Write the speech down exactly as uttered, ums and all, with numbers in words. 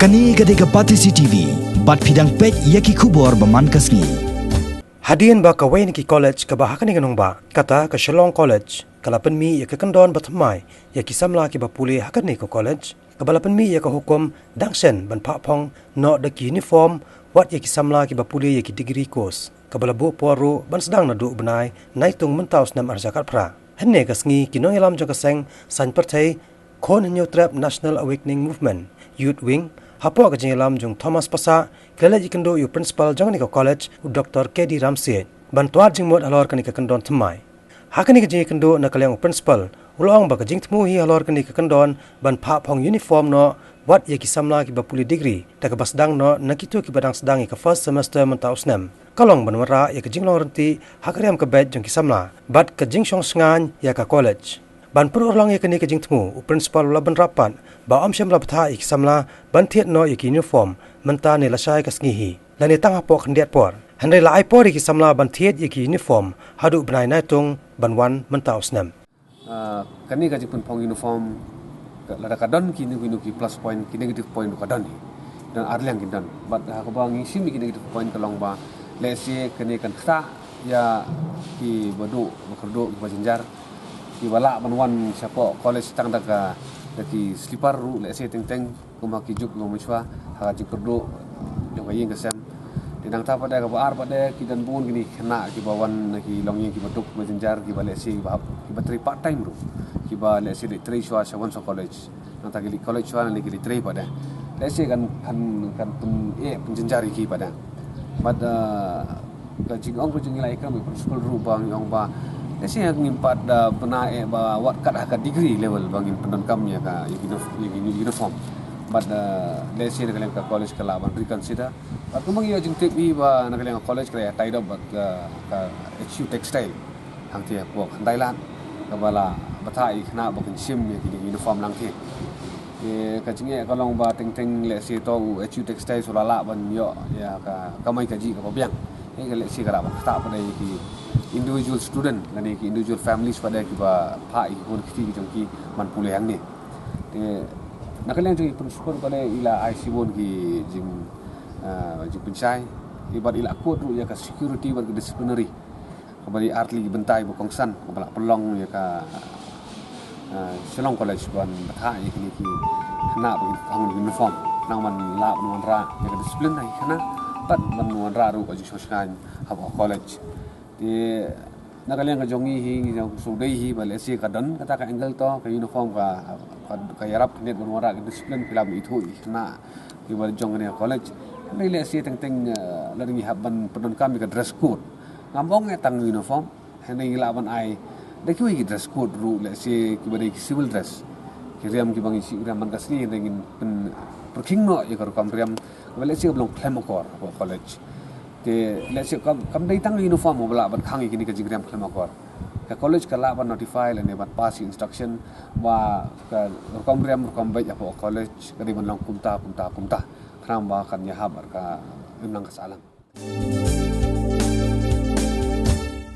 Kane ka dei ka Batesi T V, bad phi dang peit ïa ki khubor ba man ka sngi. Hadien ba kawei na ki college kaba ha kane ka nongbah, kata ka Shillong College, ka la pynmih ïa ka kyndon ba thymmai ïa ki samla kiba pule ha kane ka college, kaba la pynmih ïa ka hukum dang shen ban phah phong noh da ki uniform wat ïa ki samla kiba pule ïa ki degree course, kaba la buh por ruh ban sdang naduh u bnai Naitung mynta u snem ar hajar khatphra. Hynne ka sngi ki nongïalam jong ka seng saiñ pyrthei Khun Hynñiewtrep National Awakening Movement, Youth Wing, hapoh ka jingïalam jong u Thomas Passah, ki la leit ïakynduh ïa u principal jong kane ka college, u Doctor K D Ramsiej, ban twad jingmut halor kane ka kyndon thymmai. Ha kane ka jingïakynduh na ka liang u principal, u la ong ba ka jingthmu hi halor kane ka kyndon ban phah phong uniform noh wat ïa ki samla kiba pule degree, da kaba sdang noh na kito kiba dang sdang ïa ka first semester mynta u snem, ka long ban wanrah ïa ka jinglong ryntih ha ka riam ka beit jong ki samla bad ka jingshong shngaiñ ïa ka college. Ban pynurlong ïa kane ka jingthmu, u principal u la bynrap pat ba ym shym la bthah ïa ki samla ban thied noh ïa ki uniform mynta ne lashai ka sngi hi, lane tang hapoh khyndiat por. Hynrei la ai por ïa ki samla ban thied ïa ki uniform haduh u bnai Naitung ban wan mynta u snem. Ah, kane ka jingpynphong uniform, ka, lada ka don kino kino ki plus point, ki negative point ruh ka don hi. Don ar liang ki don. Bad ha kaba ngi shim ïa ki negative point ka long ba, let's say, kane kan ktah ïa kiba duh, ba kyrduh, kiba jynjar, kiba lah ban wan shapoh college tang da ka, da ki slipper ruh, let's say, teng teng, kum ha ki juk kiba mynshuwa ha ka jingkyrduh jong ka ïing ka sem. Te nangta pat de, kaba ar pat de, ki don bun kine ki khynnah kiba wan na ki longïing kiba duk, kiba jynjar, kiba lehse kiba hap, kiba trei part time ruh, kiba lehse leit trei shuwa sha wan sha college. Nangta ki leit college shuwa, nangne ki leit trei pat de. Lehse kan, kan, kan pyn, eh, pynjynjar ïa ki pat de. Bad, ah, ka jingong ka jong ngi la ïakren bad principal ruh ba ngi ong ba, lehse ngim pat da bna eh ba wat kat ha ka degree level ba ngin pyndonkam ïa ka, ïa ka unif-, ïa ka uniform. Bad, ah, lehse na ka liang ka college ka lah ban reconsider. Bad kumba ngi ïoh jingtip hi ba na ka liang ka college ka la ïa tied up bad ka, ka H U Textile hangtei hapoh Khyndai Lad, kaba la bthah ïa ki khynnah ba kin shim ïa ki uniform lang hi. Te ka jingeh ka long ba teng teng lehse to u H U Textiles u la lah ban ïoh ïa ka kamai kajih kaba biang. Te ka lehse ka lah ban ktah pat de ïa ki individual student lane ki individual families pat de kiba phah ïa ki khun kti ki jong ki ban pule hangne. Te na ka liang jong i principal pat de i la ai shibun ki jing, ah, jingpynshai. Bad i la kut ruh ïa ka security bad ka disciplinary. Kaba dei ar tylli ki bynta ba kongsan, kaba la pynlong ïa ka, ah, Shillong College ban bthah ïa kine ki khynnah ba kin phong uniform. Khnang ban lah ban wanrah ïa ka discipline ha ki khynnah, bad ban wanrah ruh ka jingshongshngaiñ hapoh college. Te na ka liang ka jong ngi hi, ngi jong shu dei hi ba lehse ka don kata ka angle to, ka uniform ka, ka, ka ïarap khyndiat ban wanrah ka discipline, phi lah ban ithuh ïa ki khynnah kiba jong kane ka college. Hynrei lehse teng teng, eh, lada ngi hap ban pyndonkam ïa ka dress code, ngam ong eh tang uniform, hynrei ngi lah ban ai da kiwei ki dress code ruh, lehse kiba dei ki civil dress, ki riam kiba ngi shu riam man ka sngi, hynrei ngin pyn, pyrkhing noh ïa ka rukom riam kaba lehse kaba long khlem akor hapoh college. Te lehse kam, kam dei tang uniform ba lah ban khang ïa kine ka jingriam khlem akor. Ka college ka lah ban notify lane ban pass ïa instruction ba ka rukom riam rukom beit hapoh college ka dei ban long kumta, kumta, kumta, khnang ba kan ïahap bad ka imlang ka sahlang.